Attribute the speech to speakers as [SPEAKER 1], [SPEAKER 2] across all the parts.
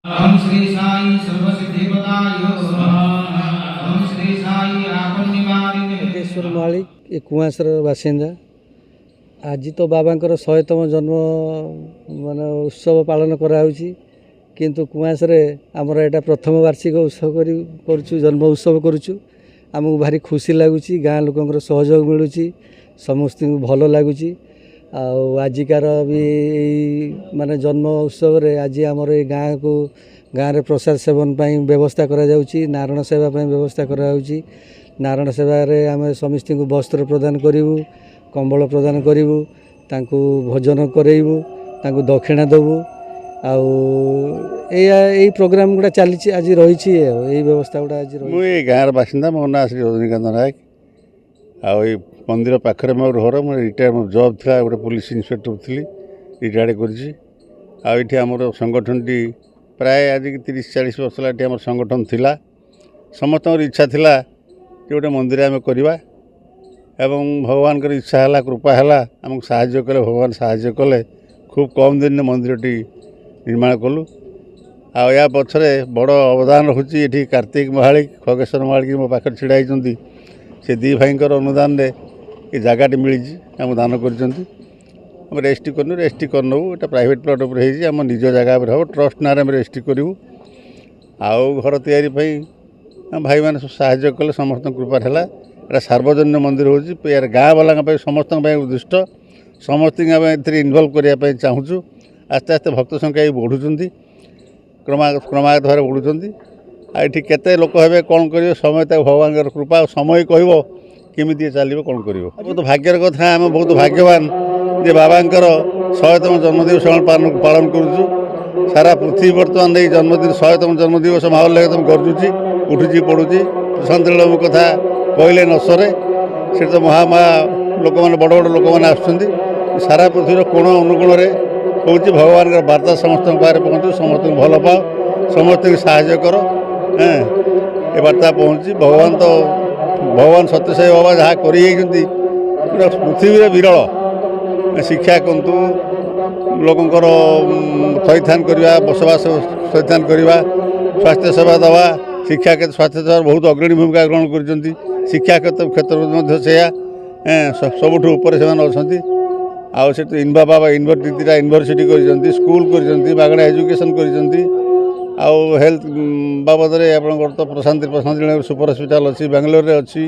[SPEAKER 1] ओम श्री साई सर्वसिद्धिप्रदाय। ओम श्री साई आपन्निवारिणे।
[SPEAKER 2] ଖଗେଶ୍ୱର ମହାଳିକ, ଏ କୁଆଁସର ବାସିନ୍ଦା। ଆଜି ତ ବାବାଙ୍କର 100ତମ ଜନ୍ମ ମାନେ ଉତ୍ସବ ପାଳନ କରାହେଉଛି, କିନ୍ତୁ କୁଆଁସରେ ଆମର ଏଇଟା ପ୍ରଥମ ବାର୍ଷିକ ଉତ୍ସବ କରି କରୁଛୁ, ଜନ୍ମ ଉତ୍ସବ କରୁଛୁ। ଆମକୁ ଭାରି ଖୁସି ଲାଗୁଛି। ଗାଁ ଲୋକଙ୍କର ସହଯୋଗ ମିଳୁଛି, ସମସ୍ତଙ୍କୁ ଭଲ ଲାଗୁଛି। ଆଉ ଆଜିକାର ବି ଏଇ ମାନେ ଜନ୍ମ ଉତ୍ସବରେ ଆଜି ଆମର ଏଇ ଗାଁକୁ ଗାଁରେ ପ୍ରସାଦ ସେବନ ପାଇଁ ବ୍ୟବସ୍ଥା କରାଯାଉଛି, ନାରାୟଣ ସେବା ପାଇଁ ବ୍ୟବସ୍ଥା କରାଯାଉଛି। ନାରାୟଣ ସେବାରେ ଆମେ ସମସ୍ତଙ୍କୁ ବସ୍ତ୍ର ପ୍ରଦାନ କରିବୁ, କମ୍ବଳ ପ୍ରଦାନ କରିବୁ, ତାଙ୍କୁ ଭୋଜନ କରେଇବୁ, ତାଙ୍କୁ ଦକ୍ଷିଣା ଦେବୁ। ଆଉ ଏଇଆ ଏଇ ପ୍ରୋଗ୍ରାମ ଗୁଡ଼ା ଚାଲିଛି, ଆଜି ରହିଛି। ଆଉ ଏଇ ବ୍ୟବସ୍ଥା ଗୁଡ଼ା ଆଜି
[SPEAKER 3] ମୁଁ
[SPEAKER 2] ରହିଛି।
[SPEAKER 3] ଏଇ ଗାଁର ବାସିନ୍ଦା। ମୋ ନାଁ ଶ୍ରୀ ରଜନୀକାନ୍ତ ନାୟକ। ଆଉ ଏଇ ମନ୍ଦିର ପାଖରେ ମୋର ଘର। ମୁଁ ରିଟାୟାର, ମୋ ଜବ୍ ଥିଲା, ଗୋଟେ ପୋଲିସ ଇନ୍ସପେକ୍ଟର ଥିଲି, ରିଟାୟାର୍ଡ଼ କରିଛି। ଆଉ ଏଇଠି ଆମର ସଂଗଠନଟି ପ୍ରାୟ ଆଜିକି 30-40 ବର୍ଷ ହେଲା ଏଠି ଆମର ସଂଗଠନ ଥିଲା। ସମସ୍ତଙ୍କର ଇଚ୍ଛା ଥିଲା ଯେ ଗୋଟେ ମନ୍ଦିର ଆମେ କରିବା ଏବଂ ଭଗବାନଙ୍କର ଇଚ୍ଛା ହେଲା, କୃପା ହେଲା, ଆମକୁ ସାହାଯ୍ୟ କଲେ, ଭଗବାନ ସାହାଯ୍ୟ କଲେ। ଖୁବ୍ କମ୍ ଦିନରେ ମନ୍ଦିରଟି ନିର୍ମାଣ କଲୁ। ଆଉ ୟା ପଛରେ ବଡ଼ ଅବଦାନ ରହୁଛି ଏଠି କାର୍ତ୍ତିକ ମହାଳିକ, ଖଗେଶ୍ୱର ମହାଳିକ ମୋ ପାଖରେ ଛିଡ଼ା ହେଇଛନ୍ତି। ସେ ଦୁଇ ଭାଇଙ୍କର ଅନୁଦାନରେ ଏ ଜାଗାଟି ମିଳିଛି, ଆମକୁ ଦାନ କରିଛନ୍ତି। ଆମେ ରେଜିଷ୍ଟ୍ରି କରିନୁ, ରେଜିଷ୍ଟ୍ରି କରିନେବୁ। ଏଇଟା ପ୍ରାଇଭେଟ୍ ପ୍ଲଟ୍ ଉପରେ ହେଇଛି, ଆମ ନିଜ ଜାଗା ଉପରେ ହେବ। ଟ୍ରଷ୍ଟ ନାଁରେ ଆମେ ରେଜିଷ୍ଟ୍ରି କରିବୁ। ଆଉ ଘର ତିଆରି ପାଇଁ ଆମ ଭାଇମାନେ ସବୁ ସାହାଯ୍ୟ କଲେ, ସମସ୍ତଙ୍କ କୃପାରେ ହେଲା। ଏଇଟା ସାର୍ବଜନୀନ ମନ୍ଦିର ହେଉଛି, ଏହାର ଗାଁ ବାଲାଙ୍କ ପାଇଁ, ସମସ୍ତଙ୍କ ପାଇଁ ଉଦ୍ଦିଷ୍ଟ। ସମସ୍ତଙ୍କୁ ଆମେ ଏଥିରେ ଇନଭଲ୍ଭ କରିବା ପାଇଁ ଚାହୁଁଛୁ। ଆସ୍ତେ ଆସ୍ତେ ଭକ୍ତ ସଂଖ୍ୟା ବି ବଢ଼ୁଛନ୍ତି, କ୍ରମାଗତ ଭାବରେ ବଢ଼ୁଛନ୍ତି। ଆଉ ଏଠି କେତେ ଲୋକ ହେବେ, କ'ଣ କରିବେ, ସମୟ ତାକୁ ଭଗବାନଙ୍କର କୃପା ଆଉ ସମୟ କହିବ କେମିତି ଏ ଚାଲିବ, କ'ଣ କରିବ। ବହୁତ ଭାଗ୍ୟର କଥା, ଆମେ ବହୁତ ଭାଗ୍ୟବାନ ଯେ ବାବାଙ୍କର 100ତମ ଜନ୍ମଦିବସ ଆମେ ପାଳନ କରୁଛୁ। ସାରା ପୃଥିବୀ ବର୍ତ୍ତମାନ ଏଇ ଜନ୍ମଦିନ, 100ତମ ଜନ୍ମଦିବସ ମାହୋଲରେ ଏକଦମ ଗର୍ଜୁଛି, ଉଠୁଛି ପଡ଼ୁଛି। ପ୍ରଶାନ୍ତି କଥା କହିଲେ ନ ସରେ। ସେଠି ତ ମହା ମହା ଲୋକମାନେ, ବଡ଼ ବଡ଼ ଲୋକମାନେ ଆସୁଛନ୍ତି। ସାରା ପୃଥିବୀର କୋଣ ଅନୁକୋଣରେ ହେଉଛି ଭଗବାନଙ୍କର ବାର୍ତ୍ତା ସମସ୍ତଙ୍କ ପାଖରେ ପହଞ୍ଚୁ, ସମସ୍ତଙ୍କୁ ଭଲ ପାଅ, ସମସ୍ତଙ୍କୁ ସାହାଯ୍ୟ କର। ଏ ବାର୍ତ୍ତା ପହଞ୍ଚୁଛି। ଭଗବାନ ତ ଭଗବାନ ସତ୍ୟସାଇ ବାବା ଯାହା କରିଯାଇଛନ୍ତି, ପୁରା ପୃଥିବୀରେ ବିରଳ। ଶିକ୍ଷା କୁହନ୍ତୁ, ଲୋକଙ୍କର ଥଇଥାନ କରିବା, ବସବାସ ଥଇଥାନ କରିବା, ସ୍ୱାସ୍ଥ୍ୟ ସେବା ଦେବା, ଶିକ୍ଷା କ୍ଷେତ୍ର, ସ୍ୱାସ୍ଥ୍ୟ ସେବାର ବହୁତ ଅଗ୍ରଣୀ ଭୂମିକା ଗ୍ରହଣ କରିଛନ୍ତି। ଶିକ୍ଷା କ୍ଷେତ୍ରରେ ମଧ୍ୟ ସେଇଆ, ସବୁଠୁ ଉପରେ ସେମାନେ ଅଛନ୍ତି। ଆଉ ସେଠି ଇନଭା ବାବା ୟୁନିଭର୍ସିଟି, ଦୁଇଟା ୟୁନିଭର୍ସିଟି କରିଛନ୍ତି, ସ୍କୁଲ କରିଛନ୍ତି, ମାଗଣା ଏଜୁକେସନ୍ କରିଛନ୍ତି। ଆଉ ହେଲ୍ଥ ବାବଦରେ ଆପଣଙ୍କର ତ ପ୍ରଶାନ୍ତି ସୁପର ହସ୍ପିଟାଲ ଅଛି, ବାଙ୍ଗାଲୋରରେ ଅଛି,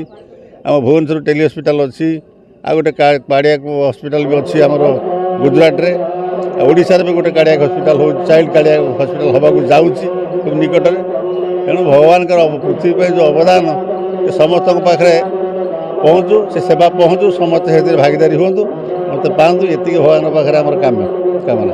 [SPEAKER 3] ଆମ ଭୁବନେଶ୍ୱର ଟେଲି ହସ୍ପିଟାଲ ଅଛି, ଆଉ ଗୋଟେ କାର୍ଡ଼ିଆକ୍ ହସ୍ପିଟାଲ ବି ଅଛି ଆମର ଗୁଜୁରାଟରେ। ଆଉ ଓଡ଼ିଶାରେ ବି ଗୋଟେ କାର୍ଡ଼ିଆକ୍ ହସ୍ପିଟାଲ ହେଉଛି, ଚାଇଲ୍ଡ କାର୍ଡ଼ିଆକ୍ ହସ୍ପିଟାଲ ହେବାକୁ ଯାଉଛି ଖୁବ୍ ନିକଟରେ। ତେଣୁ ଭଗବାନଙ୍କର ପୃଥିବୀ ପାଇଁ ଯେଉଁ ଅବଦାନ, ସେ ସମସ୍ତଙ୍କ ପାଖରେ ପହଞ୍ଚୁ, ସେ ସେବା ପହଞ୍ଚୁ, ସମସ୍ତେ ସେଥିରେ ଭାଗିଦାରୀ ହୁଅନ୍ତୁ, ମୋତେ ପାଆନ୍ତୁ, ଏତିକି ଭଗବାନଙ୍କ ପାଖରେ ଆମର କାମ୍ୟ କାମନା।